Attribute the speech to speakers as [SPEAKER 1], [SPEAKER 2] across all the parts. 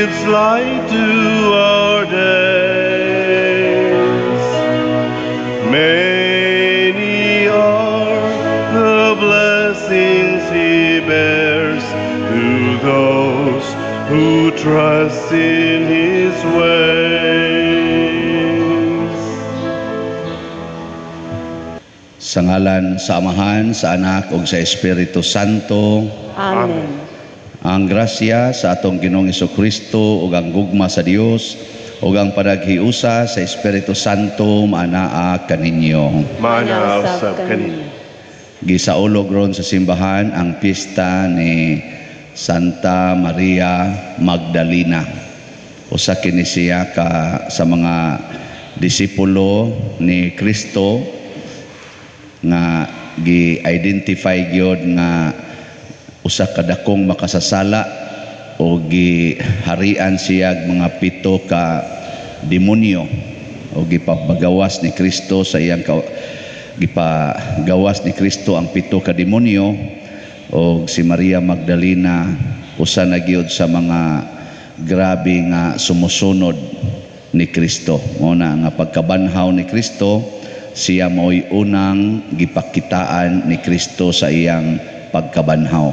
[SPEAKER 1] gives light to our days. Many are the blessings he bears to those who trust in his ways.
[SPEAKER 2] Sa ngalan sa Amahan, sa Anak ug sa Espiritu Santo.
[SPEAKER 3] Amen.
[SPEAKER 2] Ang grasya sa atong Ginoong Hesukristo ug ang gugma sa Dios ug ang panaghiusa sa Espiritu Santo maanaa kaninyo.
[SPEAKER 1] Maanaa usab kaninyo.
[SPEAKER 2] Gisaulog ron sa simbahan ang pista ni Santa Maria Magdalena. Usa kini siya ka sa mga disipulo ni Kristo nga gi-identify gyud nga usa ka dakong makasasala o giharian siya mga 7 ka demonyo o gipagawas ni Kristo sa iyang gipagawas ni Kristo ang 7 ka demonyo. O si Maria Magdalena usa na gyud sa mga grabe nga sumusunod ni Kristo. Mao na nga pagkabanhaw ni Kristo, siya mao'y unang gipakitaan ni Kristo sa iyang pagkabanhaw,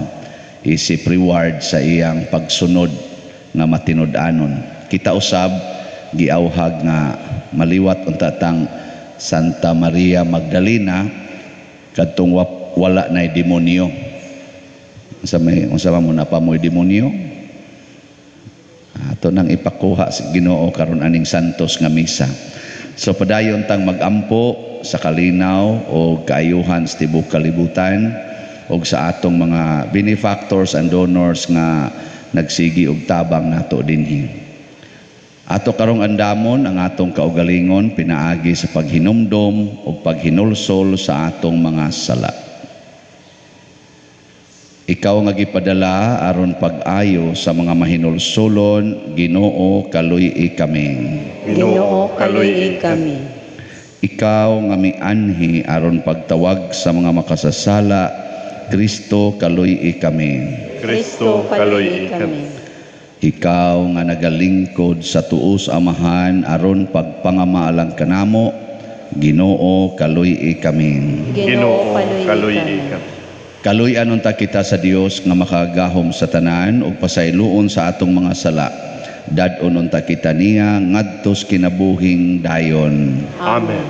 [SPEAKER 2] isip reward sa iyang pagsunod nga matinud-anon. Kita usab giauhag nga maliwat unta tang Santa Maria Magdalena kadtong wala nay demonyo. Unsa may unsa man mo na pa mo'y demonyo? Ato nang ipakuha sa Ginoo karon aning santos nga misa. So padayon tang magampo sa kalinaw o kaayuhan sa tibuok kalibutan og sa atong mga benefactors and donors nga nagsigi og tabang nato dinhi. Ato karong andamon ang atong kaugalingon pinaagi sa paghinumdom ug paghinulsol sa atong mga sala. Ikaw nga gipadala aron pag-ayo sa mga mahinulsolon, Ginoo, kaluy-i kami.
[SPEAKER 3] Ginoo, kaluy-i kami.
[SPEAKER 2] Ikaw nga mianhi aron pagtawag sa mga makasasala, Kristo, kaluy-i kami.
[SPEAKER 1] Kristo, kaluy-i kami.
[SPEAKER 2] Ikaw nga nagalingkod sa tuos Amahan aron pagpangamaalang kanamo, Ginoo, kaluy-i kami.
[SPEAKER 3] Ginoo, kaluy-i kami.
[SPEAKER 2] Kaluy-an unta kita sa Dios nga makagahom sa tanan ug pasayloon sa atong mga sala. Dad-on unta kita niya ngadtos kinabuhing dayon.
[SPEAKER 1] Amen.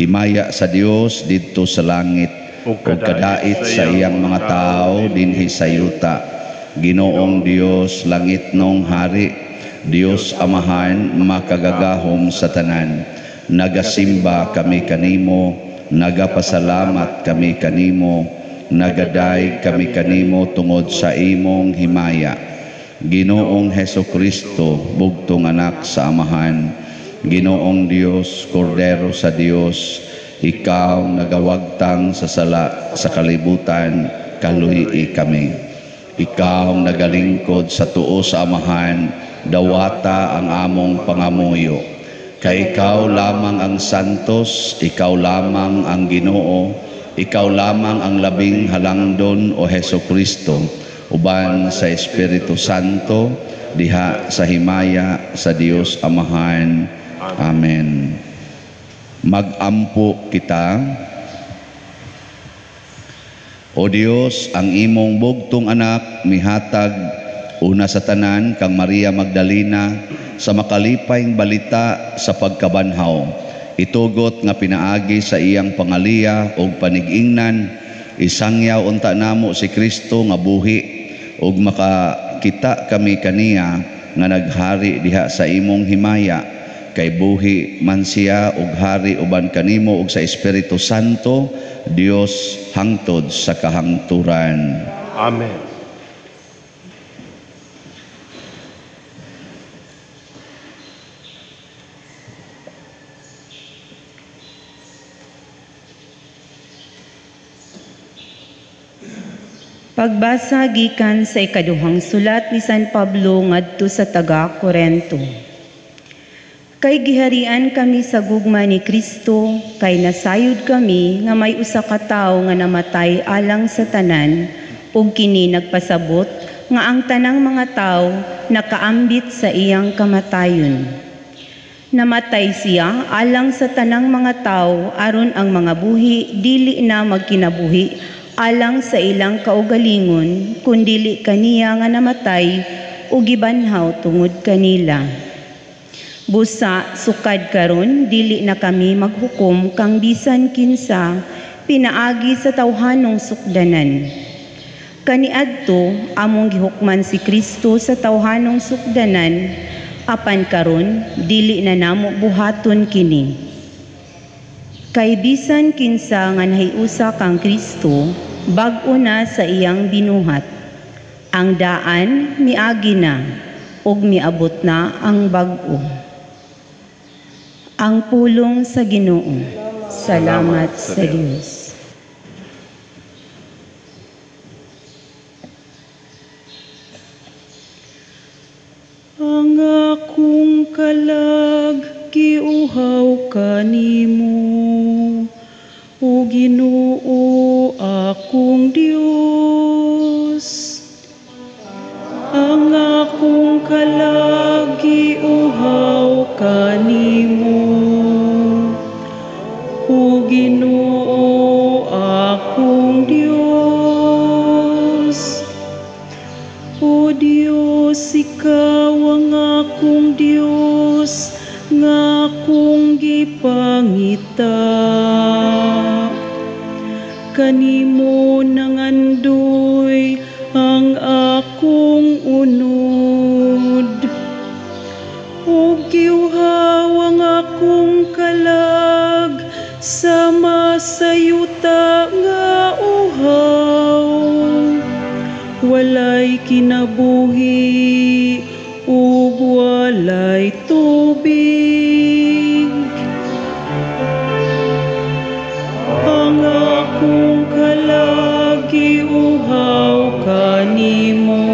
[SPEAKER 2] Himaya sa Dios didto sa langit ug kadait sa iyang mga tawo dinhi sa yuta. Ginoong Dios, langit nong hari, Dios Amahan, makagagahom sa tanan. Nagasimba kami kanimo, nagapasalamat kami kanimo, nagaday kami kanimo tungod sa imong himaya. Ginoong Hesukristo, bugtong anak sa Amahan, Ginoong Dios, Kordero sa Dios, ikaw nagawagtang sa sala sa kalibutan, kaluy-i kami. Ikaw nagalingkod sa tuo sa Amahan, dawata ang among pangamuyo. Kay ikaw lamang ang santos, ikaw lamang ang Ginoo, ikaw lamang ang labing halangdon o Hesukristo, uban sa Espiritu Santo, diha sa himaya sa Dios Amahan. Amen. Magampo kita. O Dios, ang imong bugtong anak mihatag una sa tanan kang Maria Magdalena sa makalipay balita sa pagkabanhaw. Itugot nga pinaagi sa iyang pangaliya og panigingnan, isangyaw unta namo si Kristo nga buhi ug makakita kami kaniya nga naghari diha sa imong himaya. Kay buhi man siya ug hari uban kanimo ug sa Espiritu Santo, Dios hangtod sa kahangturan.
[SPEAKER 1] Amen.
[SPEAKER 3] Pagbasa gikan sa ikaduhang sulat ni San Pablo ngadto sa taga Korento. Kay giharian kami sa gugma ni Kristo, kay nasayod kami nga may usa ka tawo nga namatay alang sa tanan, ug kini nagpasabot nga ang tanang mga tawo nakaambit sa iyang kamatayon. Namatay siya alang sa tanang mga tawo aron ang mga buhi dili na magkinabuhi alang sa ilang kaugalingon, kundili kaniya nga namatay ug gibanhaw tungod kanila. Busa sukad karon dili na kami maghukom kang bisan kinsa pinaagi sa tawhanong sukdanan. Kaniadto among gihukman si Kristo sa tawhanong sukdanan, apan karon dili na namo buhaton kini. Kay bisan kinsa nga nahiusa kang Kristo, bag-o na sa iyang binuhat. Ang daan miagi na ug miabot na ang bag-o. Ang pulong sa Ginoo. Salamat sa Dios.
[SPEAKER 4] Ang akong kalag giuhaw kanimo, o Ginoo akong Dios. Ang akong kalag giuhaw kanimo, o Ginoo akong Dios. O Dios, ikaw ang akong Dios, nga akong gipangita. Kanimo nangandoy ang akong unod, ug giuhaw ang akong kalag sama sa yuta nga uhaw. Walay kinabuhi ug walay tubig. Ang akong kalag giuhaw kanimo,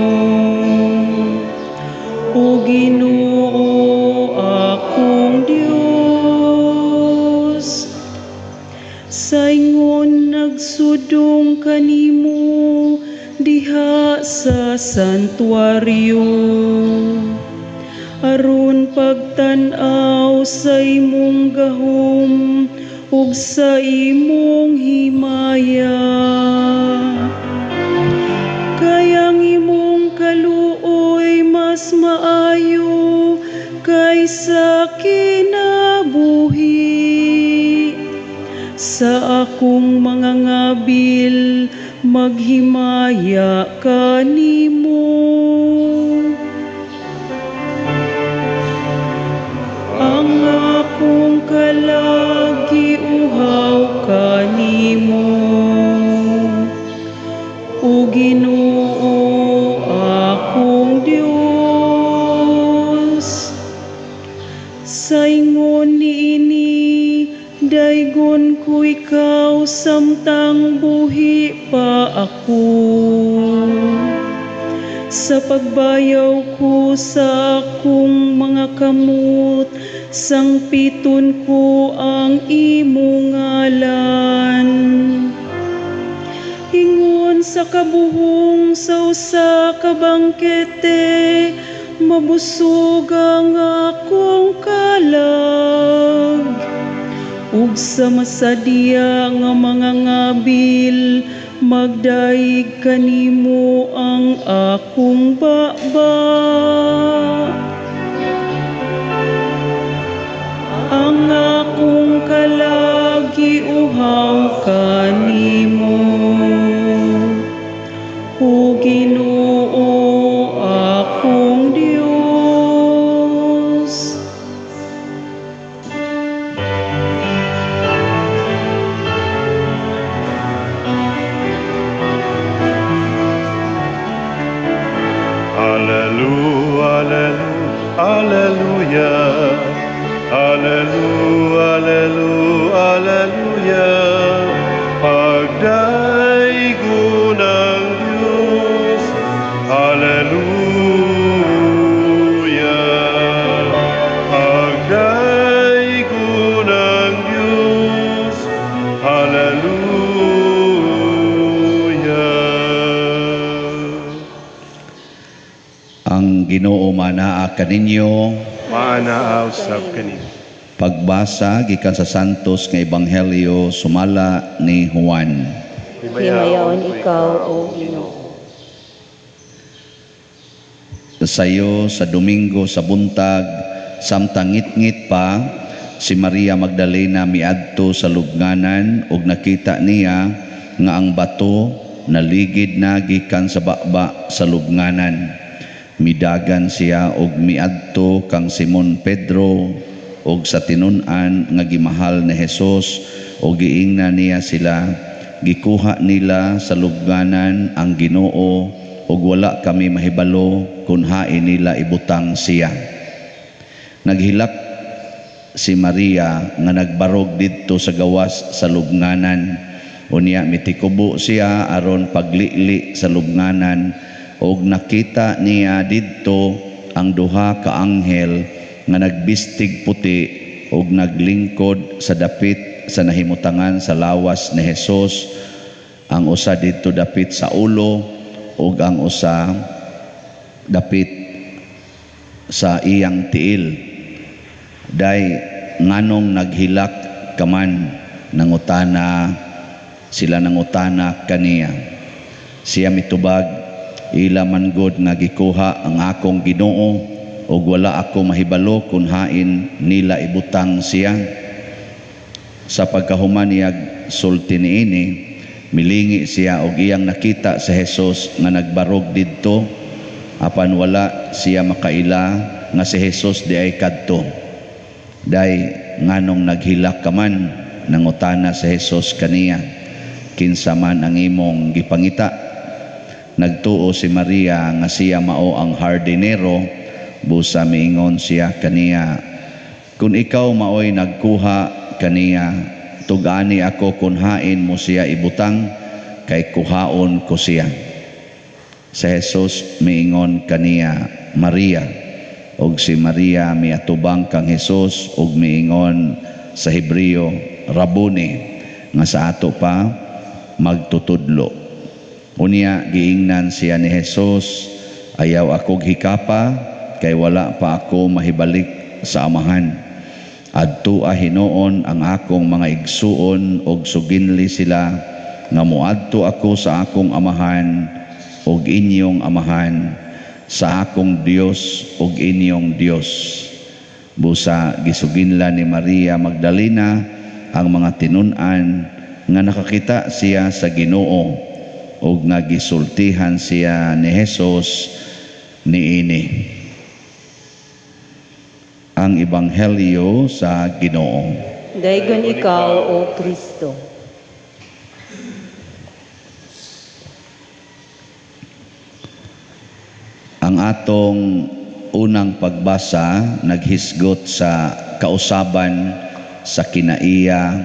[SPEAKER 4] o Ginoo akong Dios. Saingon nagsudong kanimo diha sa santuario, aron pagtan-aw sa imong gahom ug sa imong himaya. Kay ang imong kaluoy mas maayo kaysa kinabuhi. Sa akong mga ngabil maghimaya kanimo. Ang akong kalag giuhaw kanimo, o Ginoo akong Dios. Saingon niini daygon ko ikaw samtang buhi pa ako. Sa pagbayaw ko sa akong mga kamot, sangpiton ko ang imong ngalan. Ingon sa kabuhong sa usa ka bangkete, mabusog ang akong kalag. Ug sa masadya nga mga ngabil, magdaig kanimo ang akong baba. Ang akong kalag giuhaw kanimo, o Ginoo akong Dios.
[SPEAKER 1] Alleluia, alleluia, alleluia, alleluia, alleluia. Pagdaygo ng Diyos, alleluia. Pagdaygo ng Diyos, alleluia.
[SPEAKER 2] Ang Ginoo manaa kaninyo.
[SPEAKER 1] Maanaa usab kanimo.
[SPEAKER 2] Pagbasa gikan sa Santos nga Ebanghelyo sumala ni Juan.
[SPEAKER 3] Himayaon ikaw, O Ginoo.
[SPEAKER 2] Sayo sa Domingo sa buntag, samtang ngitngit pa, si Maria Magdalena miadto sa lubnganan ug nakita niya nga ang bato naligid na gikan sa baba sa lubnganan. Midagan siya og miadto kang Simon Pedro og sa tinun-an nga gimahal ni Jesus og giingna niya sila, gikuha nila sa lubnganan ang Ginoo ug wala kami mahibalo kun hain nila ibutang siya. Naghilak si Maria nga nagbarog didto sa gawas sa lubnganan. Unya mitikubo siya aron paglili sa lubnganan og nakita niya didto ang duha ka anghel nga nagbistig puti og naglingkod sa dapit sa nahimutangan sa lawas ni Jesus, ang usa didto dapit sa ulo ug ang usa dapit sa iyang tiil. Day nganong naghilak kaman, nangutana sila, nangutana kaniya. Siya mitubag, ila man gud nga gikuha ang akong Ginoo ug wala ako mahibalo kun hain nila ibutang siya. Sa pagkahuman niyag sulti niini, milingi siya og iyang nakita sa Jesus nga nagbarog didto, apan wala siya makaila nga si Jesus di ay kadto. Day nganong naghilak ka man, nangutana si Jesus kaniya, kinsa man ang imong gipangita? Nagtuo si Maria nga siya mao ang hardinero, busa miingon siya kaniya, kun ikaw maoy nagkuha kaniya, tugani ako kun hain mo siya ibutang, kay kuhaon ko siya. Sa Jesus miingon kaniya, Maria. Og si Maria miatubang kang Jesus og miingon sa Hebreo, Rabuni, nga sa ato pa magtutudlo. Unya giingnan siya ni Jesus, ayaw akog hikapa, kay wala pa ako mahibalik sa Amahan. Adto hinuon ang akong mga igsuon og suginli sila nga moadto ako sa akong Amahan og inyong Amahan, sa akong Dios og inyong Dios. Busa gisuginla ni Maria Magdalena ang mga tinun-an nga nakakita siya sa Ginoo og nga gisultihan siya ni Jesus niini. Ang Ebanghelyo sa Ginoo.
[SPEAKER 3] Daygon ikaw, O Kristo.
[SPEAKER 2] Ang atong unang pagbasa naghisgot sa kausaban sa kinaiya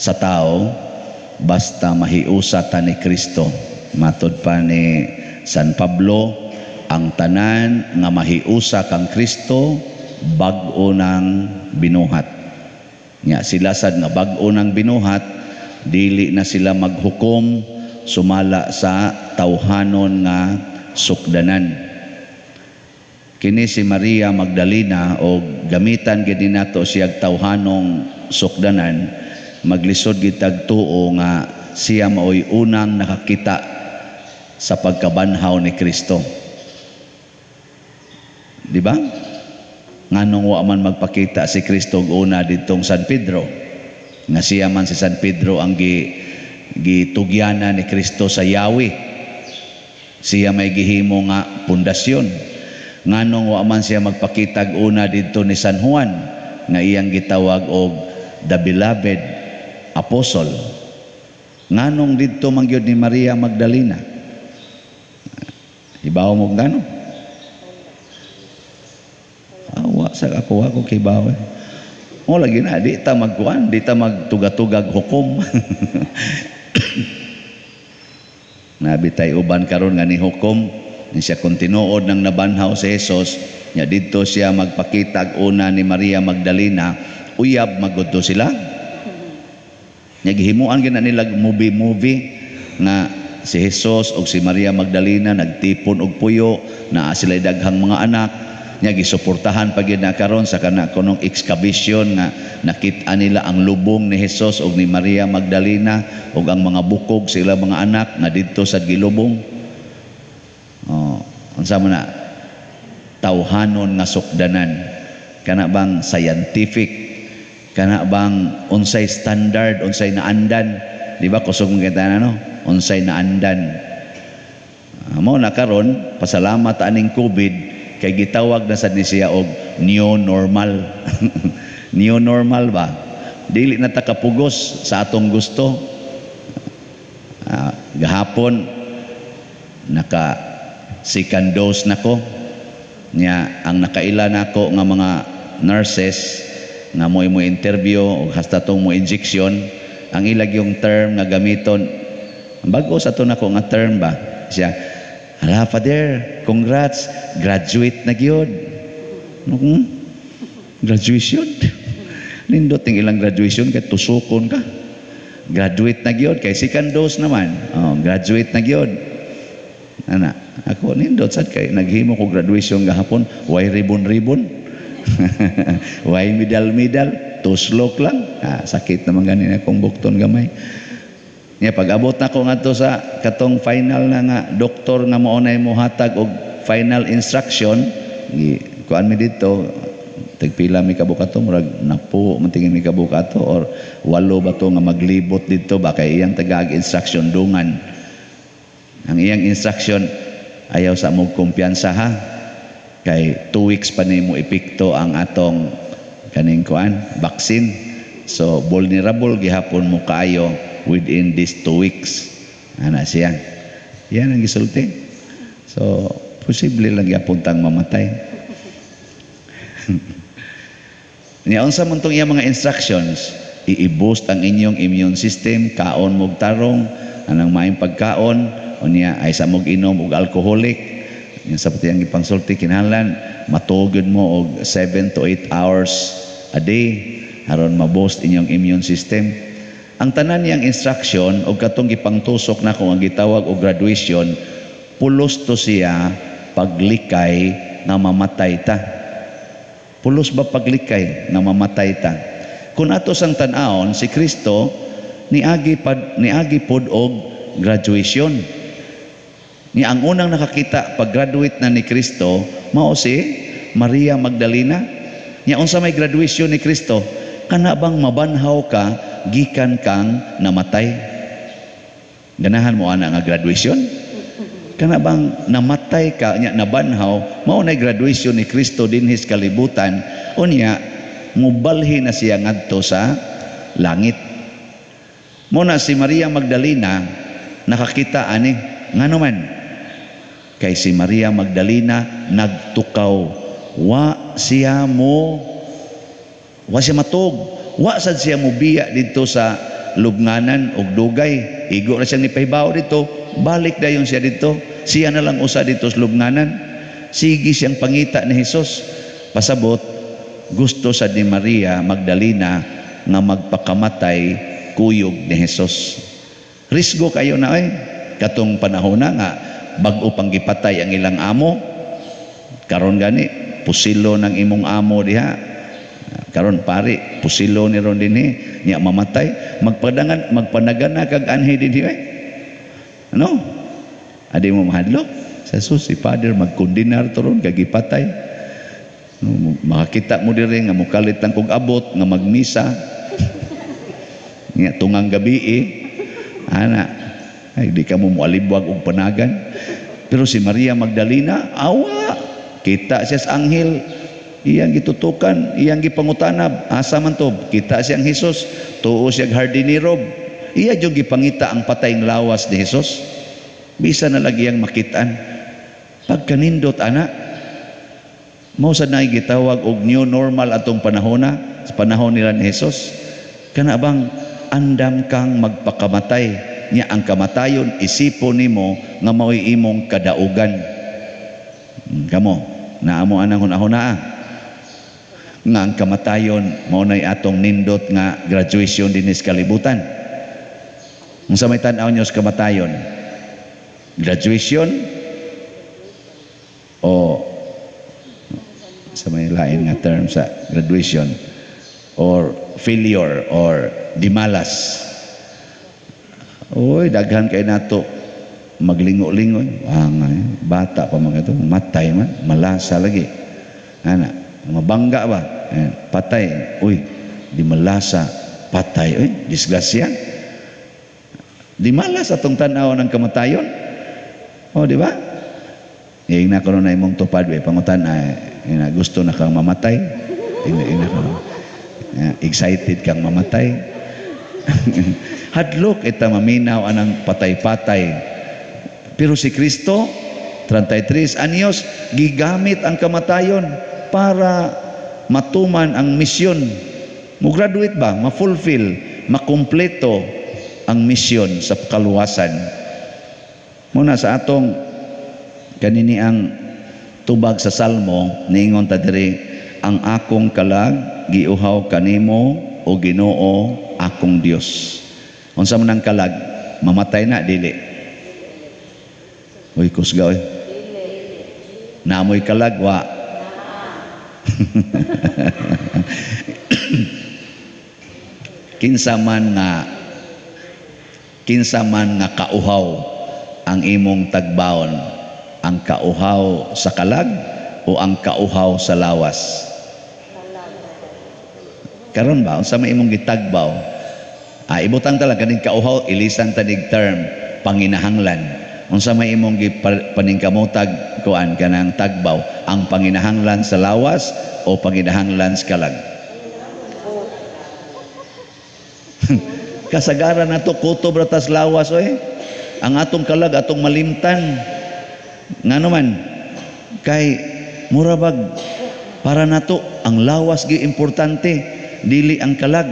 [SPEAKER 2] sa tao basta mahiusa ta ni Kristo. Matod pa ni San Pablo, ang tanan nga mahiusa kang Kristo bag-o nang binuhat. Nya sila sad nga bag-o nang binuhat, dili na sila maghukom sumala sa tawhanon nga sukdanan. Kini si Maria Magdalena og gamitan gid nato siyag tawhanong sukdanan, maglisod gitag tuo nga siya maoy unang nakakita sa pagkabanhaw ni Kristo. Di ba? Nganong wa man magpakita si Kristo og una didtong San Pedro, nga siya man si San Pedro ang gitugyanan ni Kristo sa Yahweh. Siya may gihimo nga pundasyon. Nganong wa man siya magpakitag una didto ni San Juan nga iyang gitawag og the beloved apostle. Nganong didto man gyud ni Maria Magdalena? Ibaw mo ngano? Awa sa ako ako kibaw. O lagi na di ta magkuan, di ta magtugatugag hukom. Nabitay uban karon nga ni hukom ni siya kung tinuod nang nabanhaw si Jesus, nya didto siya magpakitag una ni Maria Magdalena, uyab magudto sila. Nya gihimuan gyud na nila movie nga si Jesus ug si Maria Magdalena nagtipon og puyo, naa sila daghang mga anak. Nya gisuportahan pa gyud na karon sa kana kunong excavation nga nakit-an nila ang lubong ni Jesus ug ni Maria Magdalena ug ang mga bukog sa ilang mga anak nga didto sa gilubong. Oh, unsa man na tawhanon nga sukdanan, kana bang scientific, kana bang unsay standard, unsay naandan, di ba? Kusog man kita, no? Unsay naandan mo na karon. Pasalamat aning COVID kay gitawag na sad ni siya og new normal. New normal ba, dili na ta kapugos sa atong gusto. Gahapon naka second dose na ko. Nya ang nakaila nako nga mga nurses nga mo mo interview og hasta tong mo injection, ang ilag yung term nga gamiton, bago sa to nako nga term ba siya, "Hala, Father, congrats, graduate na gyud." Graduation, nindot ang ilang graduation kay tusukon ka. Graduate na gyud kay second dose naman. Oh, graduate na gyud ana. Ako, nindot sad kay naghimo ko graduation gahapon, way ribbon-ribbon, way medal-medal, tuslok lang. Ah, sakit naman gani akong bukton gamay. Nya pag abot na ko ngadto sa katong final na nga doktor nga mao nay mohatag og final instruction, gi kuan mi didto, tagpila mi kabuok ato, murag napo man tingin mi kabuok ato or walo ba to nga maglibot didto ba, kay iyang tagag instruction dungan. Ang iyang instruction, "Ayaw sa mo kumpiyansa ha, kay 2 weeks pa nimo epekto ang atong kaning kuan vaccine, so vulnerable gihapon mo kaayo within these 2 weeks." Ana siya, yan ang gisulti. So posible lang gyapon tang mamatay. Niya unsa man tong iyang mga instructions? I-boost ang inyong immune system, kaon mog tarong, anang maayong pagkaon, unya ay sa mog inom og alcoholic. Yung sa pati ang gipangsulti, kinahanglan matugod mo og 7 to 8 hours a day aron ma-boost inyong immune system. Ang tanan niyang instruction og katong gipangtusok na kung ang gitawag og graduation, pulos to siya paglikay nga mamatay ta. Pulos ba paglikay nga mamatay ta? Kung ato sang tan-awon, si Kristo niagi pad niagi pod og graduation. Ni ang unang nakakita pag-graduate na ni Kristo mao si Maria Magdalena. Nya unsa may graduation ni Kristo? Kana bang mabanhaw ka gikan kang namatay? Ganahan mo ana nga graduation? Kana bang namatay ka nya nabanhaw, mao na graduation ni Kristo dinhi sa kalibutan, unya mubalhin na siya ngadto sa langit. Mo na si Maria Magdalena nakakita ani. Ngano man? Kay si Maria Magdalena nagtukaw, wa siya mo wa siya matug, wa sad siya mobiya didto sa lubnganan og dugay. Igo ra siyang nipahibaw dito, balik dayon siya dito. Siya na lang usa dito sa lubnganan. Sige siyang pangita ni Jesus. Pasabot, gusto sa ni Maria Magdalena nga magpakamatay kuyog ni Jesus. Risgo kayo na ay katong panahon na nga bag-o pang gipatay ang ilang amo. Karon gani pusilo ng imong amo diha, karon pari pusilo ni ron dinhi, nya mamatay, magpadangan magpanagana kag anhi dinhi eh. Ano, adi mo mahadlok sa sus, si father magkundinar to ron kag gipatay. No, makakita mo diri nga mukalit lang kog abot nga magmisa nya tungang gabi eh. Ana ay di ka mo moalibwag og panagan. Pero si Maria Magdalena, awa, kita siya sa anghel, iyang gitutukan, iyang gipangutanab, asa man to? Kita siyang Jesus, tuo siya hardinero, iya jud gipangita ang patayng lawas ni Jesus. Bisa na lagi ang makitaan. Pagkanindot ana, mao sad na gitawag og new normal atong panahona, sa panahon nila ni Jesus. Kana bang andam kang magpakamatay, nya ang kamatayon isipon nimo nga mao'y imong kadaugan. Kamo, naamo anang hunahuna nga ang kamatayon mao nay atong nindot nga graduation dinhi sa kalibutan. Unsa may tan-aw niyo sa kamatayon? Graduation o sa may lain nga term sa graduation or failure or dimalas. Oy, daghan kay nato maglingo-lingoy. Ah, nga, bata pa mga ito, matay man, malasa lagi. Ana, mabangga ba? Ayan, patay. Uy, di malasa, patay. Uy, disgrasya. Di malas atong tan-aw ng kamatayon. O, di ba? Ingna ko na imong tupad, eh, pangutan, ay, ina, gusto na kang mamatay. Ingna ko. Excited kang mamatay. Hadlok ita maminaw anang patay-patay. Pero si Kristo, 33 anyos, gigamit ang kamatayon para matuman ang misyon. Mo-graduate ba? Ma-fulfill, makumpleto ang misyon sa kaluwasan. Muna sa atong kanini ang tubag sa Salmo, niingon ta diri, ang akong kalag giuhaw kanimo o Ginoo akong Dios. Unsa man ang kalag? Mamatay na dili? Uy, kusga oy. Naamoy kalag wa. Kinsa man nga kauhaw ang imong tagbaon, ang kauhaw sa kalag o ang kauhaw sa lawas? Karon ba unsa may imong gitagbaw? Ah, ibutang talaga kaning kauhaw, ilisan tanig term panginahanglan. Unsa may imong gipaningkamotag kuan kanang tagbaw, ang panginahanglan sa lawas o panginahanglan sa kalag? Kasagaran nato kutob ra tas lawas oy. Ang atong kalag atong malimtan. Ngano man kay mura bag para nato ang lawas gi importante, dili ang kalag.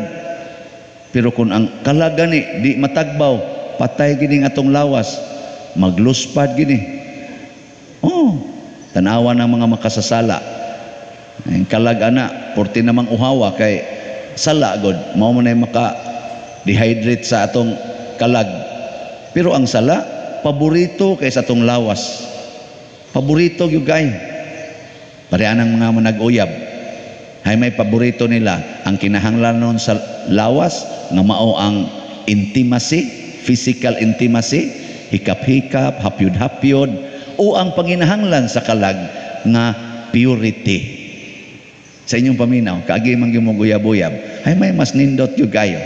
[SPEAKER 2] Pero kung ang kalag gani di matagbaw, patay gini ang atong lawas, magluspad gini. Oh, tanawa ng mga makasasala. Ang kalag ana, porti namang uhawa kay sala god, mao man ay maka dehydrate sa atong kalag. Pero ang sala paborito kay sa atong lawas. Paborito gyud kay. Pareha ng mga manag-uyab. Hay may paborito nila ang kinahanglanon sa lawas nga mao ang intimacy, physical intimacy, hikap-hikap, hapyod-hapyod, o ang panginahanglan sa kalag nga purity. Sa inyong paminaw, kaagi man gyud mo guyab-uyab, hay may mas nindot gyud kayo.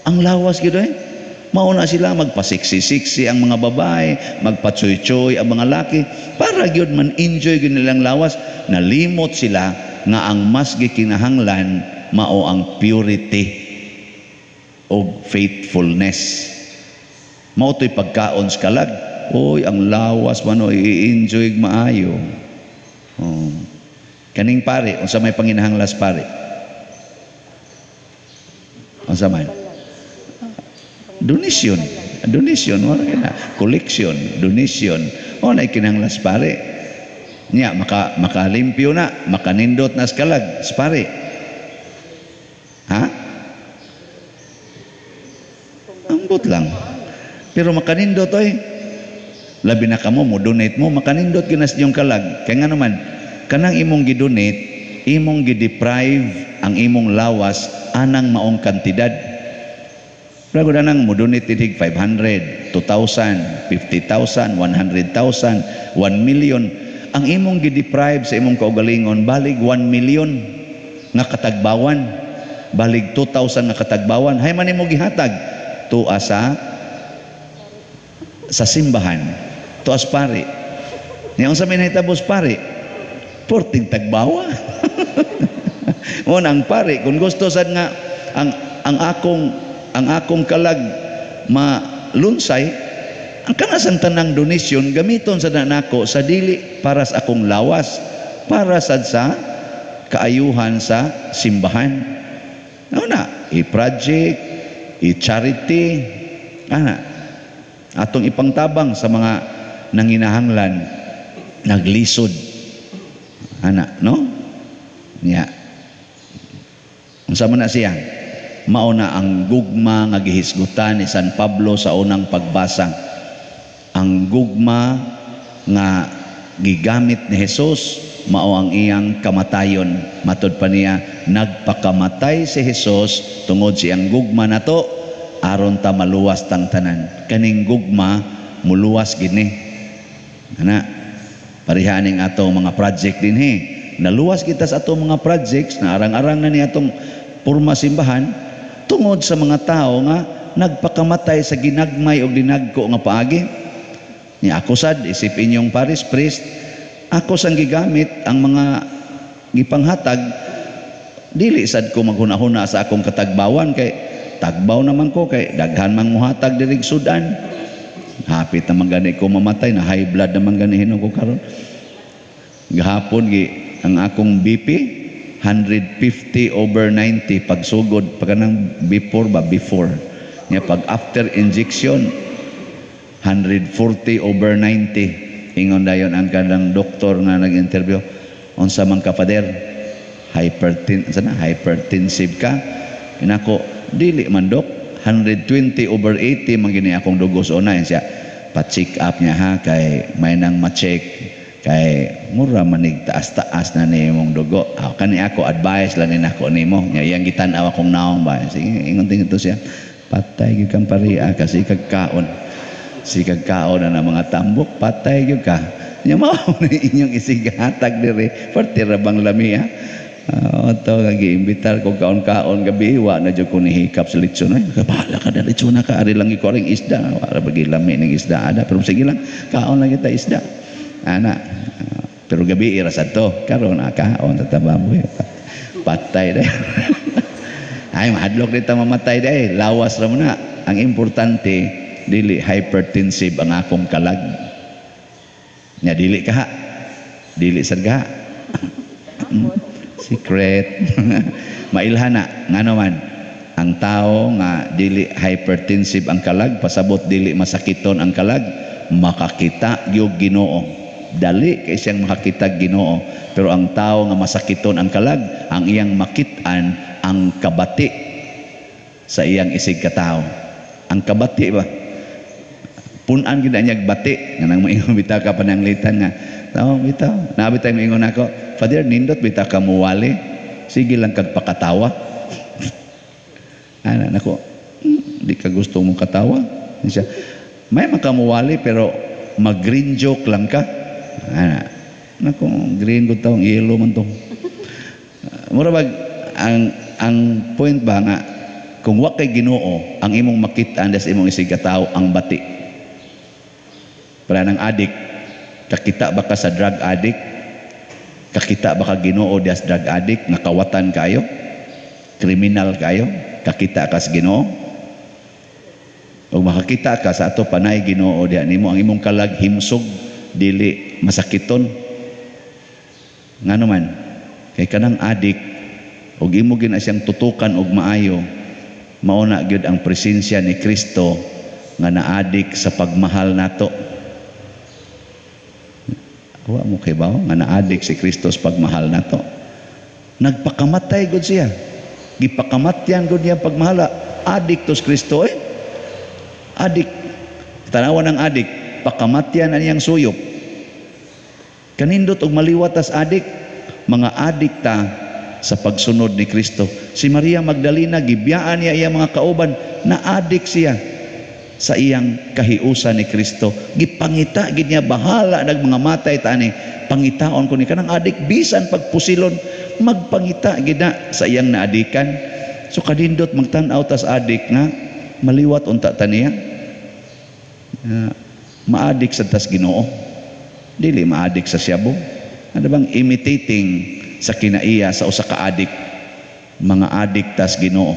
[SPEAKER 2] Ang lawas gyud eh. Mao na sila magpasiksi-siksi ang mga babae, magpatsoy-tsoy ang mga laki, para gyud man enjoy gyud nilang lawas. Nalimot sila nga ang mas gikinahanglan mao ang purity o faithfulness. Mao to'y pagkaon sa kalag. Oy, ang lawas man o i-enjoy maayo. Oh. Kaning pare, unsa may panginahanglas pare? Unsa man? Donation. Donation, wala na. Collection, donation. O, na ikinahanglas pare. Nya, makalimpyo na, makanindot na skalag, pare. Ha? Ambot lang. Pero makanindot, oy. Labi na kamo, mo donate mo, makanindot ginas niyong kalag. Kaya nga naman, kanang imong gidonate, imong gideprive ang imong lawas anang maong kantidad. Pero nang mo donate tinig 500, 2,000, 50,000, 100,000, 1 million. Ang imong gideprive sa imong kaugalingon, balig 1 million nga katagbawan. Balig 2,000 nga katagbawan. Hay man imo gihatag tuwa sa simbahan, tuas pare. Nya unsa may nahitabo sa pare? Porting tagbawa. Mo ang pare kung gusto sad nga ang akong kalag malunsay, ang kanasang tanang donasyon gamiton sa nako sa dili para sa akong lawas, para sad sa kaayuhan sa simbahan. Ano na, i-project, i-charity, ana, atong ipangtabang sa mga nanginahanglan, naglisod. Ana, no? Nya. Unsa man na siya? Mao na ang gugma nga gihisgutan ni San Pablo sa unang pagbasa. Ang gugma nga gigamit ni Jesus mao ang iyang kamatayon. Matod pa niya, nagpakamatay si Jesus tungod sa iyang gugma nato aron ta maluwas tang tanan. Kaning gugma muluwas gini. Ana, pareha ning atong mga project dinhi. Naluwas kita sa atong mga projects na arang-arang na ni atong porma simbahan tungod sa mga tao nga nagpakamatay sa ginagmay o dinagko nga paagi. Ni ako sad, isip inyong parish priest, ako sang gigamit ang mga gipanghatag, dili sad ko maghuna-huna sa akong katagbawan kay tagbaw naman ko kay daghan mang muhatag diri sudan. Hapit naman gani ko mamatay, na high blood naman gani hinuon ko karon. Gahapon gi ang akong BP 150/90 pagsugod, pag kanang before ba, before nya, pag after injection 140/90. Ingon dayon ang kanang doktor nga nag-interview, "Unsa man ka, Father, sana hypertensive ka?" Inako, "Dili man, dok, 120/80 man gini akong dugo sa una." Siya, "Pa-check up niya ha, kay may nang ma-check kay mura manig taas-taas na nimong dugo." Ah, kani ako advice lang ni nako nimo nya, iyang gitan-aw akong naong ba. Sige, ingon din ito siya, "Patay gyud kang pariha kasi kagkaon si kagkaon na ng mga tambok, patay gyud ka." Nya mao na inyong isighatag diri, parte ra bang lami ha. To nga giimbitar ko kaon-kaon gabi, wa na jud ko nihikap sa litson. Ay, bahala ka na litson na ka, ari lang ko ring isda, wala bagi lami ning isda ada, pero sige lang, kaon lang kita isda ana. Pero gabi ira sad to karon, kaon ta baboy, patay dai. Ay, mahadlok dito mamatay dai, lawas ra mo na. Ang importante dili hypertensive ang akong kalag nya, dili ka ha, dili sad ka ha. Secret. Mailhan na ngano man ang tao nga dili hypertensive ang kalag, pasabot dili masakiton ang kalag, makakita gyud Ginoo, dali kay siyang makakita Ginoo. Pero ang tao nga masakiton ang kalag, ang iyang makit-an ang kabati sa iyang isig katao. Ang kabati ba, punan gid niya bati nga nang maingon bitaw ka pananglitan nga tao bitaw nabi tayo maingon ako, "Father, nindot bitaw ka muwali, sige lang kag pakatawa." Ana nako, di ka gusto mong katawa siya may makamuwali pero mag green joke lang ka." Ana nako, green ko taong yellow man to. Mura bag ang point ba nga kung wa kay Ginoo, ang imong makit-an sa imong isig katao ang bati. Para ng adik, kakita ba ka sa drug addict? Kakita ba ka Ginoo dias drug addict? Nakawatan kayo, kriminal kayo, kakita ka sa Ginoo? Ug makakita ka sa ato panay Ginoo diha nimo, ang imong kalag himsog, dili masakiton. Ngano man kay kanang adik ug imo gina siyang tutukan og maayo, mao na gyud ang presensya ni Kristo nga naadik sa pagmahal nato. Wa mo kay bawo nga naadik si Kristo sa pagmahal nato? Nagpakamatay gud siya, gipakamatyan gud niya pagmahala. Adik to si Kristo eh. Adik, tanawan ang adik, pakamatyan ang iyang suyop. Kanindot og maliwat tas adik, mga adik ta sa pagsunod ni Kristo. Si Maria Magdalena, gibiyaan niya iyang mga kauban, na adik siya sa iyang kahiusan ni Kristo. Gipangita gid niya, bahala nag mga matay tani, pangitaon ko ni kanang adik, bisan pagpusilon, magpangita gid na sa iyang naadikan. So kanindot magtan-aw tas adik nga maliwat unta ta niya. Maadik sa tas Ginoo. Dili maadik sa siyabo. Ano bang imitating sa kinaiya sa usa ka adik? Mga adik tas Ginoo.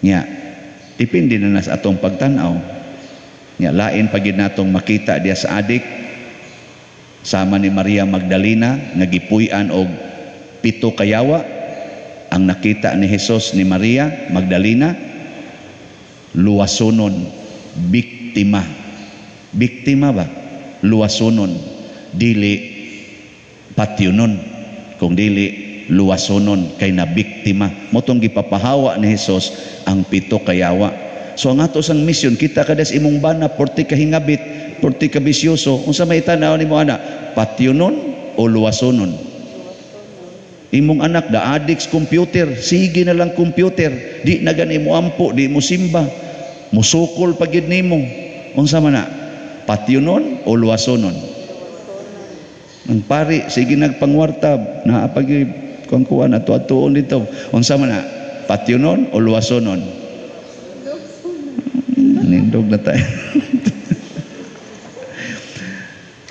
[SPEAKER 2] Nya, depende na sa atong pagtan-aw. Nya, lain pa gid natong makita diya sa adik, sama ni Maria Magdalena nga gipuy-an og 7 kayawa. Ang nakita ni Jesus ni Maria Magdalena, luwasonon, biktima. Biktima ba? Luwasonon, dili patyunon, kung dili luwasonon kay na biktima. Motong gipapahawa ni Jesus ang 7 kayawa. So ang ato sang misyon, kita kadas imong bana porti kahingabit, purti ka bisyoso, unsa may tan-aw nimo ana? Patyonon o luwasonon? Imong anak da addicts computer, sige na lang computer, di na gani mo ampo, di mo simba, musukol pa gyud nimo. Unsa man na? Patyonon o luwasonon? Ang pari sige nagpangwarta, naa pa gyud kuan ato-atuon dito. Unsa man na? Patyonon o luwasonon? Nindog na tayo.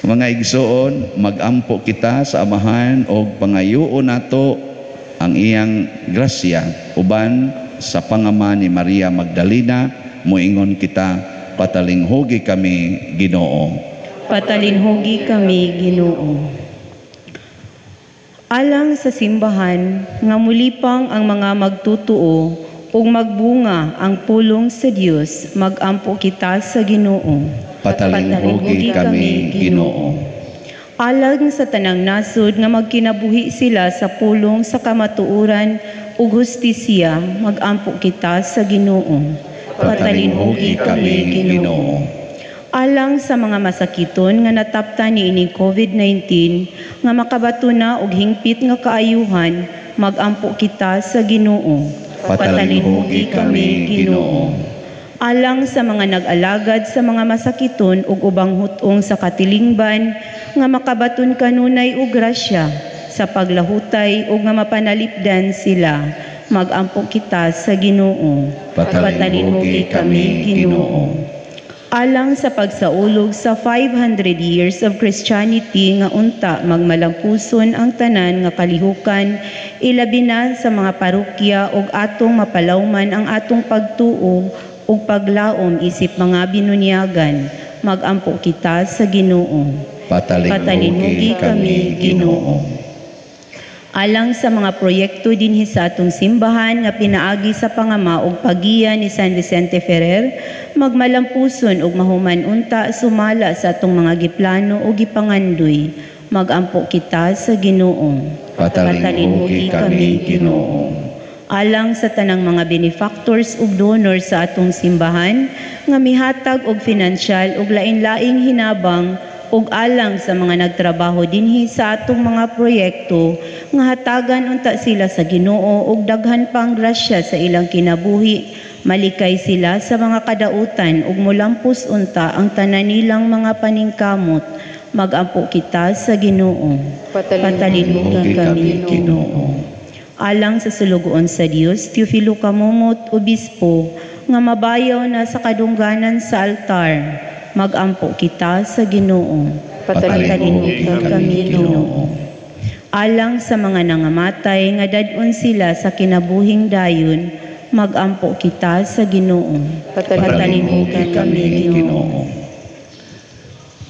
[SPEAKER 2] Mga igsoon, magampo kita sa Amahan og pangayoon nato ang iyang grasya uban sa pangama ni Maria Magdalena. Moingon kita, patalinghugi kami Ginoo.
[SPEAKER 3] Patalinhugi kami Ginoo. Alang sa simbahan nga mulipang ang mga magtutuo ug magbunga ang pulong sa Dios, magampo kita sa Ginoo.
[SPEAKER 2] Patalinghugi kami Ginoo.
[SPEAKER 3] Alang sa tanang nasod nga magkinabuhi sila sa pulong sa kamatuoran ug hustisya, magampo kita sa Ginoo.
[SPEAKER 2] Patalinghugi kami Ginoo.
[SPEAKER 3] Alang sa mga masakiton nga nataptan niining COVID-19 nga makabato na og hingpit nga kaayuhan, magampo kita sa Ginoo.
[SPEAKER 2] Patalinghugi kami Ginoo.
[SPEAKER 3] Alang sa mga nag-alagad sa mga masakiton ug ubang hutong sa katilingban nga makabaton kanunay og grasya sa paglahutay ug nga mapanalipdan sila, magampo kita sa Ginoo.
[SPEAKER 2] Patalinghugi kami Ginoo.
[SPEAKER 3] Alang sa pagsaulog sa 500 years of Christianity nga unta magmalampuson ang tanan nga kalihukan, ilabi na sa mga parokya ug atong mapalawman ang atong pagtuo ug paglaom isip mga binunyagan, magampo kita sa Ginoo.
[SPEAKER 2] Patalinghugi kami Ginoo.
[SPEAKER 3] Alang sa mga proyekto dinhi sa atong simbahan nga pinaagi sa pangama ug pagiya ni San Vicente Ferrer, magmalampuson ug mahuman unta sumala sa atong mga giplano ug gipangandoy, magampo kita sa Ginoo.
[SPEAKER 2] Patalinghugi kami Ginoo.
[SPEAKER 3] Alang sa tanang mga benefactors ug donors sa atong simbahan nga mihatag og finansyal ug lain-laing hinabang, ug alang sa mga nagtrabaho dinhi sa atong mga proyekto nga hatagan unta sila sa Ginoo ug daghan pang grasya sa ilang kinabuhi, malikay sila sa mga kadautan ug molampos unta ang tanan nilang mga paningkamot, magampo kita sa Ginoo.
[SPEAKER 2] Patalinghugi kami Ginoo.
[SPEAKER 3] Alang sa sulugoon sa Dios, Teofilo Camomot, Obispo, nga mabayaw na sa kadungganan sa altar, magampo kita sa Ginoo.
[SPEAKER 2] Patalinghugi kami Ginoo.
[SPEAKER 3] Alang sa mga nangamatay nga dad-on sila sa kinabuhing dayon, magampo kita sa Ginoo.
[SPEAKER 2] Patalinghugi kami Ginoo.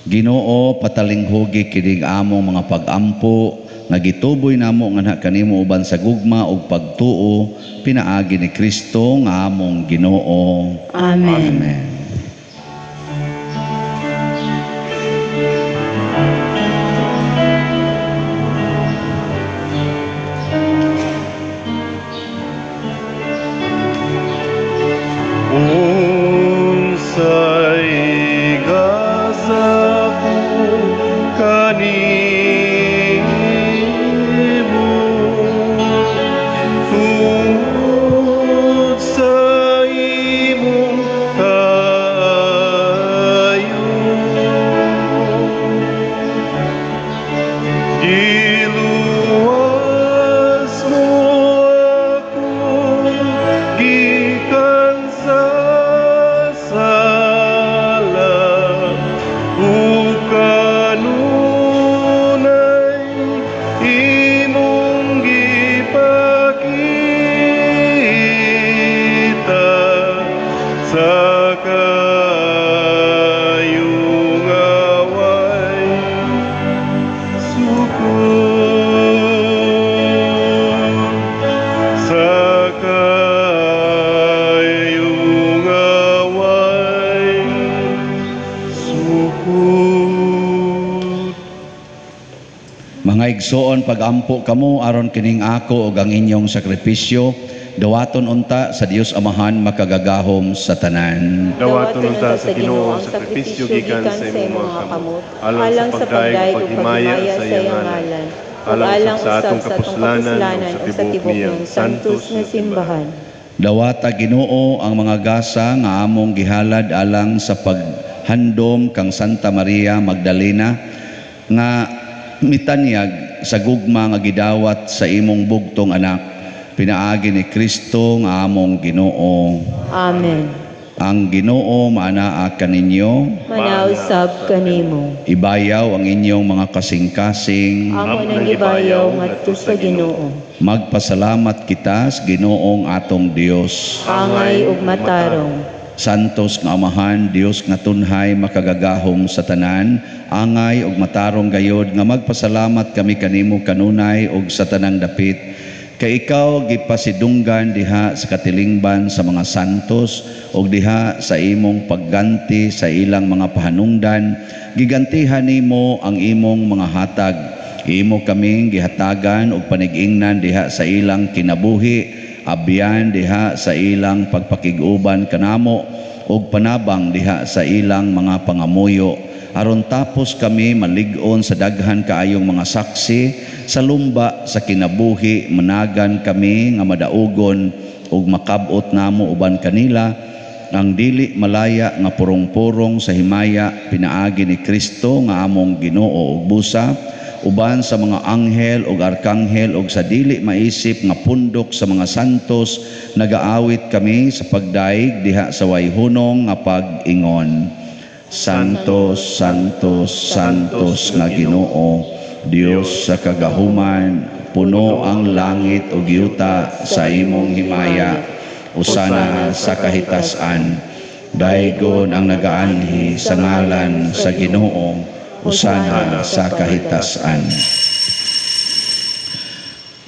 [SPEAKER 2] Ginoo, patalinghugi kining among mga pagampo nga gituboy namo nganha kanimo uban sa gugma ug pagtuo pinaagi ni Kristo nga among Ginoo.
[SPEAKER 3] Amen.
[SPEAKER 2] Amen.
[SPEAKER 1] Unsay gasa ko kanimo tungod sa imong kaayo, giluwas mo ako gikan sa sala ug kanunay imong gipakita sa kayong away sukod, sa kayong away sukod.
[SPEAKER 2] Mga igsoon, pagampo kamo aron kining ako ug ang inyong sakripisyo Dawaton unta sa Dios Amahan makagagahom sa tanan.
[SPEAKER 1] Dawaton unta sa Ginoo ang sakripisyo gikan sa imong mga kamot, alang sa pagdayeg ug paghimaya sa iyang ngalan, alang usab sa atong kapuslanan ug sa tibuok niyang santos nga simbahan.
[SPEAKER 2] Dawata Ginoo ang mga gasa nga among gihalad alang sa paghandom kang Santa Maria Magdalena nga mitanyag sa gugma nga gidawat sa imong bugtong anak, pinaagi ni Kristo nga among Ginoo.
[SPEAKER 3] Amen.
[SPEAKER 2] Ang Ginoo maanaa kaninyo,
[SPEAKER 3] Manausab kanimo.
[SPEAKER 2] Ibayaw ang inyong mga kasing-kasing.
[SPEAKER 3] Amo nang gibayaw ngadto sa Ginoo.
[SPEAKER 2] Magpasalamat kita sa Ginoong atong Dios.
[SPEAKER 3] Angay ug matarong.
[SPEAKER 2] Santos nga Amahan, Dios nga tunhay makagagahom sa tanan, angay ug matarong gayod nga magpasalamat kami kanimo kanunay ug sa tanang dapit. Kay ikaw gipasidunggan diha sa katilingban sa mga santos ug diha sa imong pagganti sa ilang mga pahanungdan, gigantihan nimo ang imong mga hatag. Imo kaming gihatagan og panig-ingnan diha sa ilang kinabuhi, abyan diha sa ilang pagpakig-uban kanamo ug panabang diha sa ilang mga pangamuyo, aron tapos kami malig-on sa daghan kaayong mga saksi sa lumba sa kinabuhi, managan kami nga madaugon ug makab-ot namo uban kanila ang dili malaya nga purong-purong sa himaya pinaagi ni Kristo nga among Ginoo ug busa, uban sa mga anghel ug arkanghel ug sa dili maisip nga pundok sa mga santos, nagaawit kami sa pagdaig diha sa wayhunong nga pag-ingon. Santos, Santos, Santos nga Ginoo, Dios sa kagahuman, puno ang langit ug yuta sa imong himaya. Usana sa kahitasan. Daygon ang nagaanhi sa ngalan sa Ginoo, usana sa kahitasan.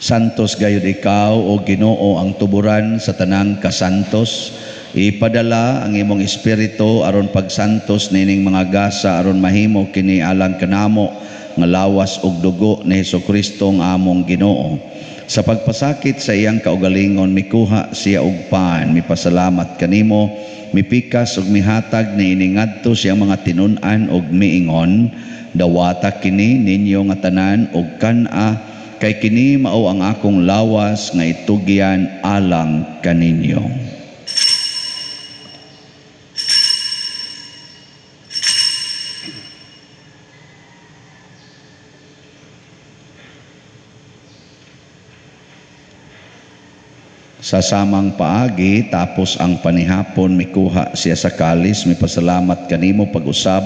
[SPEAKER 2] Santos gayud ikaw o Ginoo ang tuburan sa tanang kasantos. Ipadala ang imong espiritu aron pagsantos nining mga gasa aron mahimo kini alang kanamo nga lawas ug dugo ni Hesukristo ang among Ginoo. Sa pagpasakit sa iyang kaugalingon mikuha siya og pan, mipasalamat kanimo, mipikas ug mihatag niini ngadto siyang mga tinun-an ug miingon, dawata kini ninyo nga tanan ug kan-a, kay kini mao ang akong lawas nga itugyan alang kaninyo. Sa samang paagi, tapos ang panihapon, mikuha siya sa kalis, mipasalamat kanimo pag-usab,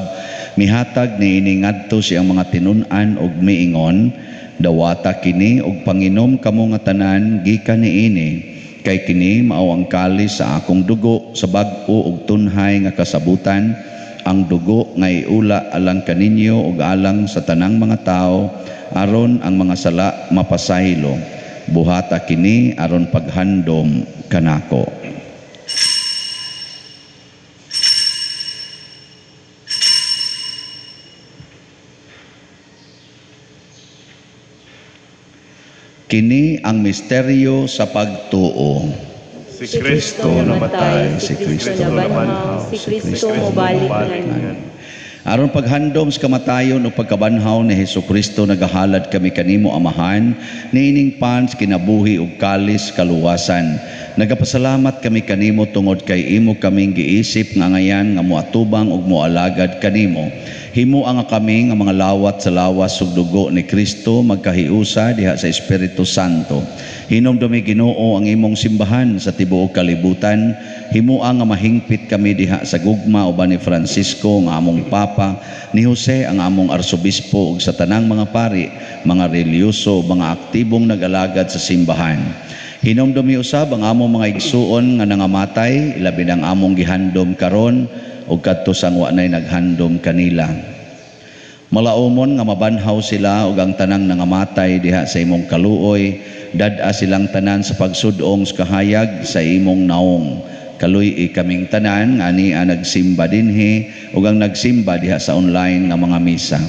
[SPEAKER 2] mihatag niini ngadto siyang mga tinun-an ug miingon, dawata kini ug panginom kamo nga tanan gikan niini, kay kini mao ang kalis sa akong dugo sa bag-o ug tunhay nga kasabutan, ang dugo nga iula alang kaninyo ug alang sa tanang mga tawo, aron ang mga sala mapasaylo. Buhata kini aron paghandom kanako. Kini ang misteryo sa pagtuo.
[SPEAKER 1] Si Kristo namatay,
[SPEAKER 2] si Kristo
[SPEAKER 3] nabanhaw, si Kristo mobalik ngan.
[SPEAKER 2] Aron paghandom sa kamatayon o pagkabanhaw ni Hesukristo, nagahalad kami kanimo Amahan, niining pan sa kinabuhi ug kalis kaluwasan. Nagapasalamat kami kanimo tungod kay imo kaming giisip nga ngayan nga moatubang ug moalagad kanimo. Himoa nga kami nga mga lawat sa lawas ug dugo ni Kristo magkahiusa diha sa Espiritu Santo. Hinumdumi Ginoo ang imong simbahan sa tibuok kalibutan. Himoa nga mahingpit kami diha sa gugma uban ni Francisco nga among Papa, ni Jose ang among arsobispo ug sa tanang mga pari, mga relihiyoso, mga aktibong nag-alagad sa simbahan. Hinumdumi usab ang among mga igsuon nga nangamatay, ilabi nang among gihandom karon ug kadto sang wa nay naghandom kanila. Malaumon nga mabanhaw sila ug ang tanang nangamatay diha sa imong kaluoy, dad-a silang tanan sa pagsud-ong sa kahayag sa imong naong. Kaluy-i kaming tanan nga ania nagsimba dinhi ug ang nagsimba diha sa online nga mga misa.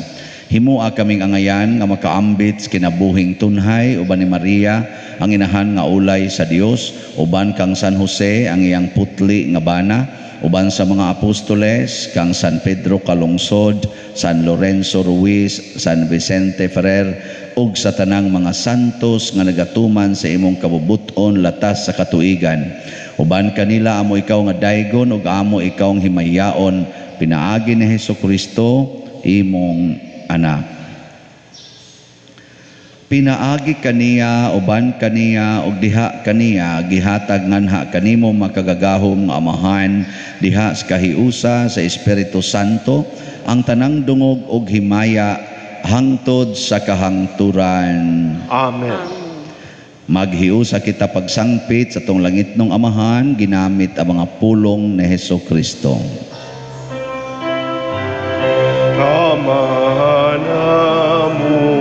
[SPEAKER 2] Himua kaming angayan nga makaambit sa kinabuhing tunhay uban ni Maria ang inahan nga ulay sa Dios, uban kang San Jose ang iyang putli nga bana, uban sa mga apostoles kang San Pedro Calungsod, San Lorenzo Ruiz, San Vicente Ferrer ug sa tanang mga santos nga nagatuman sa imong kabubut-on latas sa katuigan. Uban kanila amo ikaw nga daygon ug amo ikaw ang himayaon pinaagi ni Hesukristo imong anak. Pinaagi kaniya, uban kaniya, ug diha kaniya, gihatag nganha kanimo makagagahom nga Amahan, diha sa kahiusa sa Espiritu Santo, ang tanang dungog ug himaya hangtod sa kahangturan.
[SPEAKER 1] Amen.
[SPEAKER 2] Maghiusa kita pagsangpit sa tong langitnong Amahan, ginamit ang mga pulong ni Hesukristo.
[SPEAKER 1] Amahan mo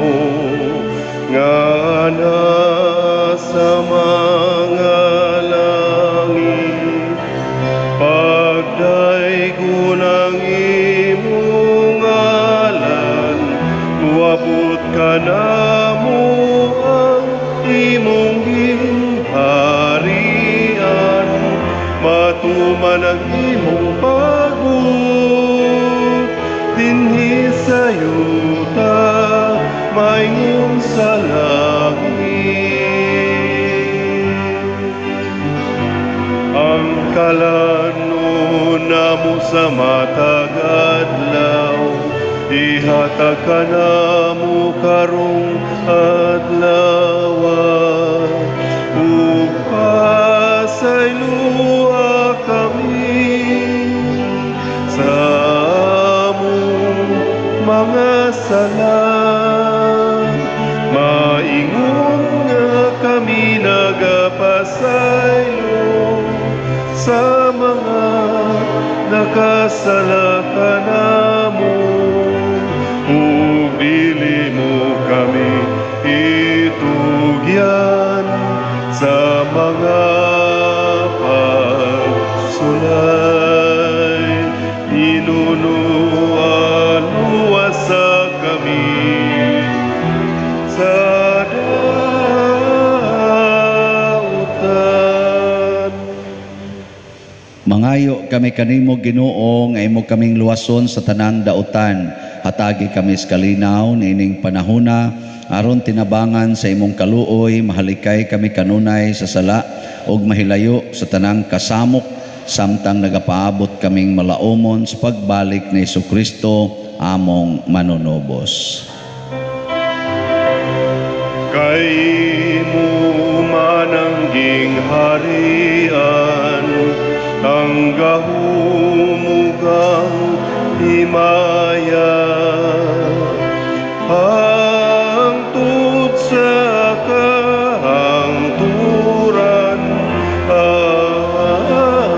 [SPEAKER 1] nga nasa mga langit, pagdaygon ang imong ngalan, muabot kanamo ang imong gingharian, matuman ang imong pagbuot dinhi sa yuta, maingon sa langit. Ang kalanon namo sa matag adlaw, ihatag kanamo karong adlaw, ug pasayloa kami sa among mga sala, maingon nga kami nagapasaylo sa mga nakasala kanamo, ug dili mo kami itugyan sa mga pagsulay. Inunuan sa kami sa dautan.
[SPEAKER 2] Mangayo kami kanimo Ginoo nga imo kaming luwason sa tanang dautan. Hatagi kami sa kalinaw niining panahona aron tinabangan sa imong kaluoy, mahalikay kami kanunay sa sala ug mahilayo sa tanang kasamok samtang nagapaabot kaming malaumon sa pagbalik ni Hesukristo among manunubos.
[SPEAKER 1] Kay imo man ang gingharian, ang gahom ug ang himaya, hangtod sa kahangturan. Amen.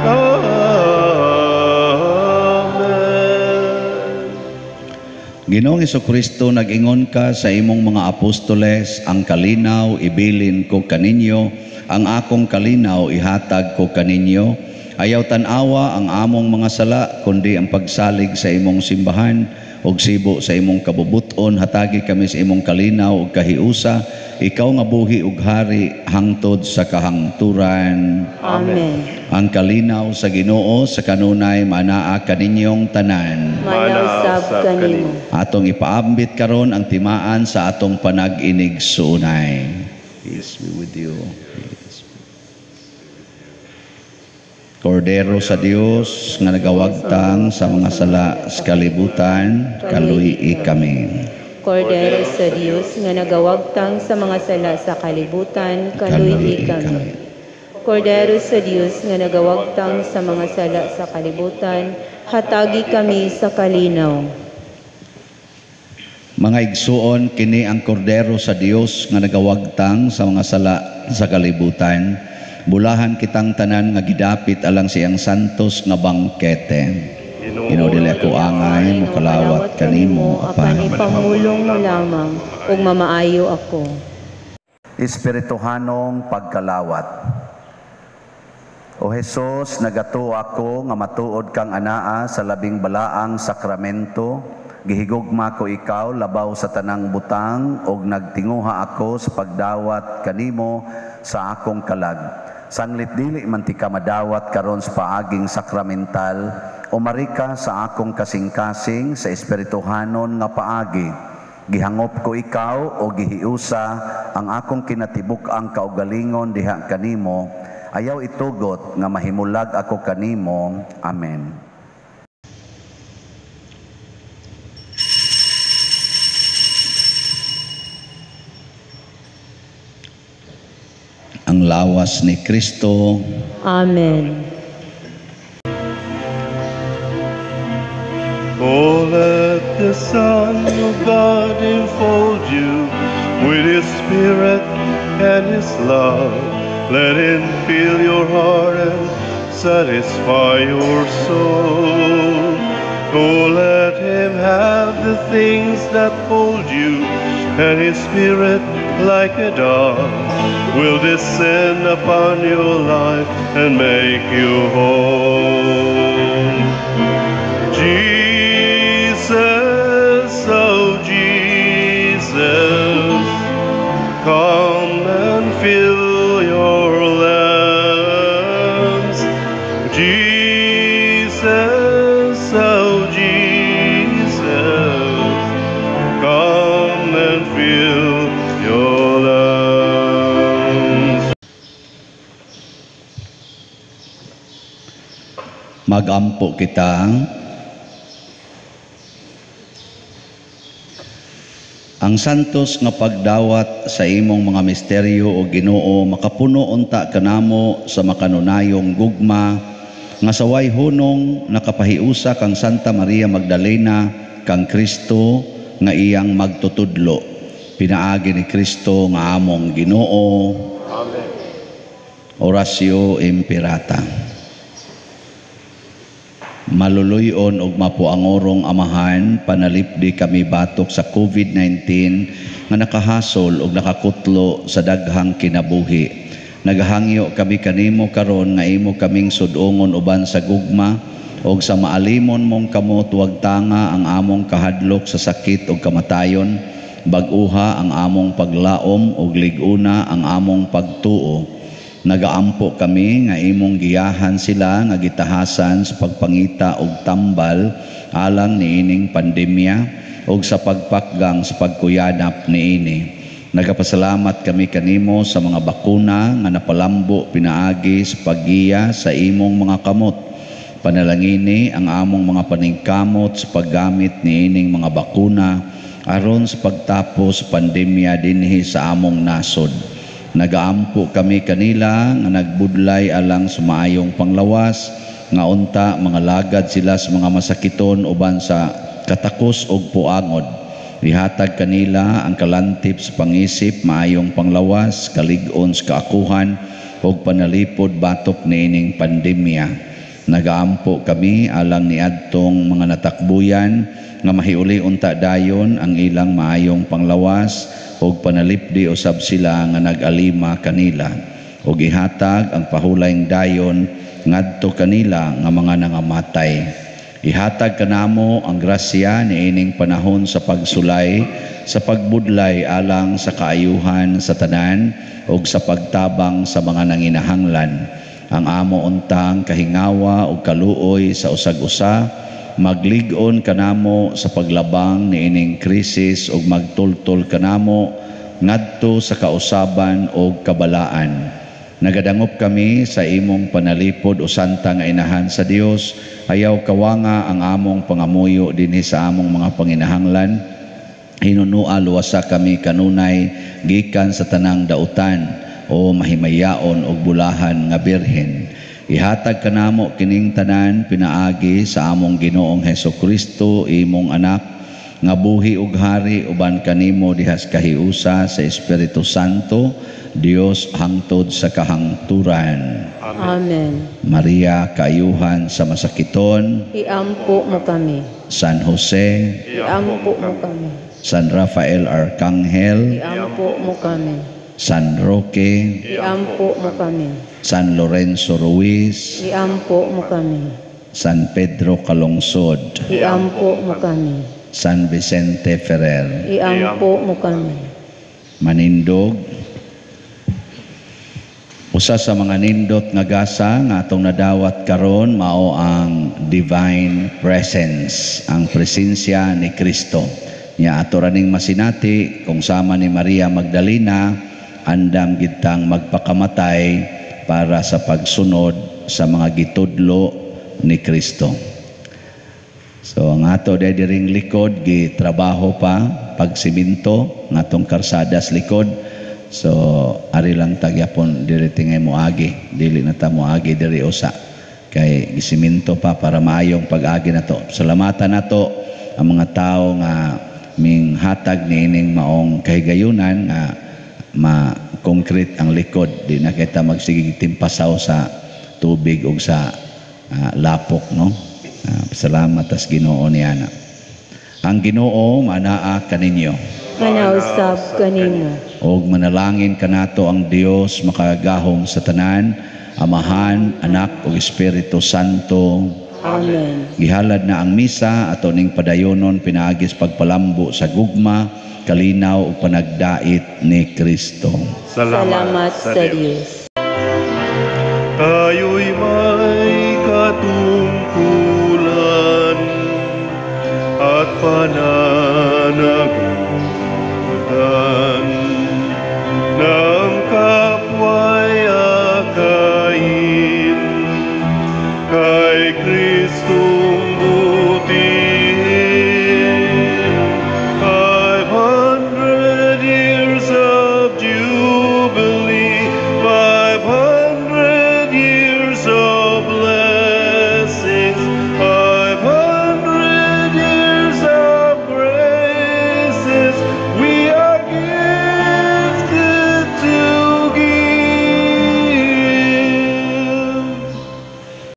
[SPEAKER 1] Amen.
[SPEAKER 2] Ginoong Hesukristo, nag-ingon ka sa imong mga apostoles, ang kalinaw ibilin ko kaninyo, ang akong kalinaw ihatag ko kaninyo. Ayaw tan-awa ang among mga sala, kundi ang pagsalig sa imong simbahan ug sibo sa imong kabubuton. Hatagi kami sa imong kalinaw ug kahiusa, ikaw nga buhi ug hari hangtod sa kahangturan.
[SPEAKER 3] Amen.
[SPEAKER 2] Ang kalinaw sa Ginoo sa kanunay manaa kaninyong tanan.
[SPEAKER 3] Manausab kanimo.
[SPEAKER 2] Atong ipaambit karon ang timaan sa atong panag-inig suunay. Peace be with you. Peace. Kordero sa Dios nga nagawagtang sa mga sala sa kalibutan, kaluy-i kami.
[SPEAKER 3] Kordero sa Dios nga nagawagtang sa mga sala sa kalibutan, kaluy-i kami. Kordero sa Dios nga nagawagtang sa mga sala sa kalibutan, hatagi kami sa kalinaw.
[SPEAKER 2] Mga igsuon, kini ang kordero sa Dios nga nagawagtang sa mga sala sa kalibutan. Bulahan kitang tanan nga gidapit alang siyang santos nga bangkete. Ginoo, dili ako angay mokalawat kanimo
[SPEAKER 3] apan ipamulong mo lamang ug mamaayo ako.
[SPEAKER 2] Espirituhanong pagkalawat. O Hesus, nagatuo ako nga matuod kang anaa sa labing balaang sakramento. Gihigugma ko ikaw labaw sa tanang butang og nagtinguha ako sa pagdawat kanimo sa akong kalag. Sanglit dili man tika madawat karon sa paaging sakramental, umarika sa akong kasing-kasing sa espirituhanon nga paagi. Gihangop ko ikaw o gihiusa ang akong kinatibuk-ang kaugalingon diha kanimo. Ayaw itugot nga mahimulag ako kanimo. Amen. Ang lawas ni Kristo.
[SPEAKER 3] Amen.
[SPEAKER 5] Oh, let the Son of God enfold you with His Spirit and His love. Let Him fill your heart and satisfy your soul. Oh, let Him have the things that hold you, and His Spirit, like a dove, will descend upon your life and make you whole. Jesus, oh Jesus, come and fill your lamps. Jesus, oh Jesus, come and fill your lungs.
[SPEAKER 2] Magampo kita. Ang santos nga pagdawat sa imong mga misteryo o Ginoo makapuno unta kanamo sa makanunayong gugma nga saway hunong nakapahiusa kang Santa Maria Magdalena kang Kristo nga iyang magtutudlo. Pinaagi ni Kristo nga among Ginoo.
[SPEAKER 5] Amen.
[SPEAKER 2] Oratio Imperata. Maluluyon og mapuangorong amahan, panalipdi kami batok sa COVID-19 nga nakahasol og nakakutlo sa daghang kinabuhi. Nagahangyo kami kanimo karon nga imo kaming sudongon uban sa gugma og sa maalimon mong kamot wag tanga ang among kahadlok sa sakit og kamatayon, bag-uha ang among paglaom og lig-una ang among pagtuo. Nagaampo kami nga imong giyahan sila nga gitahasan sa pagpangita og tambal alang niining pandemya og sa pagpakgang sa pagkuyanap niini. Nagapasalamat kami kanimo sa mga bakuna nga napalambo pinaagi sa paggiya sa imong mga kamot. Panalangini ang among mga paningkamot sa paggamit niining mga bakuna aron sa pagtapos pandemya dinhi sa among nasod. Nagaampo kami kanila nga nagbudlay alang sa maayong panglawas, nga unta mga lagad sila sa mga masakiton uban sa katakos og puangod. Ihatag kanila ang kalantip sa pangisip, maayong panglawas, kalig-on sa kaakuhan ug panalipod batok niining pandemya. Nagaampo kami alang niadtong mga natakbuyan nga mahiuli unta dayon ang ilang maayong panglawas og panalipdi usab sila nga nag-alima kanila og ihatag ang pahulayng dayon ngadto kanila nga mga nangamatay. Ihatag kanamo ang grasya niining panahon sa pagsulay, sa pagbudlay alang sa kaayuhan sa tanan ug sa pagtabang sa mga nanginahanglan. Ang amo untang kahingawa ug kaluoy sa usag-usa, maglig-on kanamo sa paglabang niining krisis ug magtultol kanamo ngadto sa kausaban ug kabalaan. Nagadangop kami sa imong panalipod o santa nga inahan sa Dios. Ayaw kawanga ang among pangamuyo dinhi sa among mga panginahanglan. Hinunua luwasa kami kanunay gikan sa tanang dautan o mahimayaon og bulahan nga birhen. Ihatag kanamo kining tanan pinaagi sa among Ginoong Hesus Kristo, imong anak, nga buhi ug hari uban kanimo dihas kahiusa sa Espiritu Santo, Dios hangtod sa kahangturan.
[SPEAKER 3] Amen.
[SPEAKER 2] Maria, kaayuhan sa masakiton,
[SPEAKER 3] iampo mo kami.
[SPEAKER 2] San Jose,
[SPEAKER 3] iampo mo kami.
[SPEAKER 2] San Rafael Arcangel,
[SPEAKER 3] iampo mo kami.
[SPEAKER 2] San Roque,
[SPEAKER 3] Iampo mo kami.
[SPEAKER 2] San Lorenzo Ruiz,
[SPEAKER 3] Iampo mo kami.
[SPEAKER 2] San Pedro Calungsod,
[SPEAKER 3] Iampo mo kami.
[SPEAKER 2] San Vicente Ferrer.
[SPEAKER 3] Iampo mo kami.
[SPEAKER 2] Manindog. Usa sa mga nindot nga gasa nga atong nadawat karon mao ang divine presence, ang presensya ni Kristo. Nya ato ra ning masinati kung sama ni Maria Magdalena, andam gid tang magpakamatay para sa pagsunod sa mga gitudlo ni Kristo. So ang ato dai diring likod gitrabaho pa pagsiminto ng atong karsadas likod. So ari lang tagyapon diri tingay moagi, dili na ta moagi diri usa kay gisiminto pa para maayong pag-agi nato. Salamatan nato ang mga tawo nga ming hatag niining maong kahigayunan nga ma-concrete ang likod, di na kita magsigig timpasaw sa tubig ug sa lapok, no. Salamat tas Ginoo niana. Ang Ginoo manaa kaninyo.
[SPEAKER 3] Manausab kanimo.
[SPEAKER 2] Og manalangin kanato ang Dios makagagahom sa tanan, Amahan, Anak ug Espiritu Santo.
[SPEAKER 3] Amen.
[SPEAKER 2] Gihalad na ang misa ato ning padayonon pinaagi sa pagpalambo sa gugma, kalinaw ug panagdait ni Kristo.
[SPEAKER 3] Salamat sa Dios.
[SPEAKER 5] Tayo'y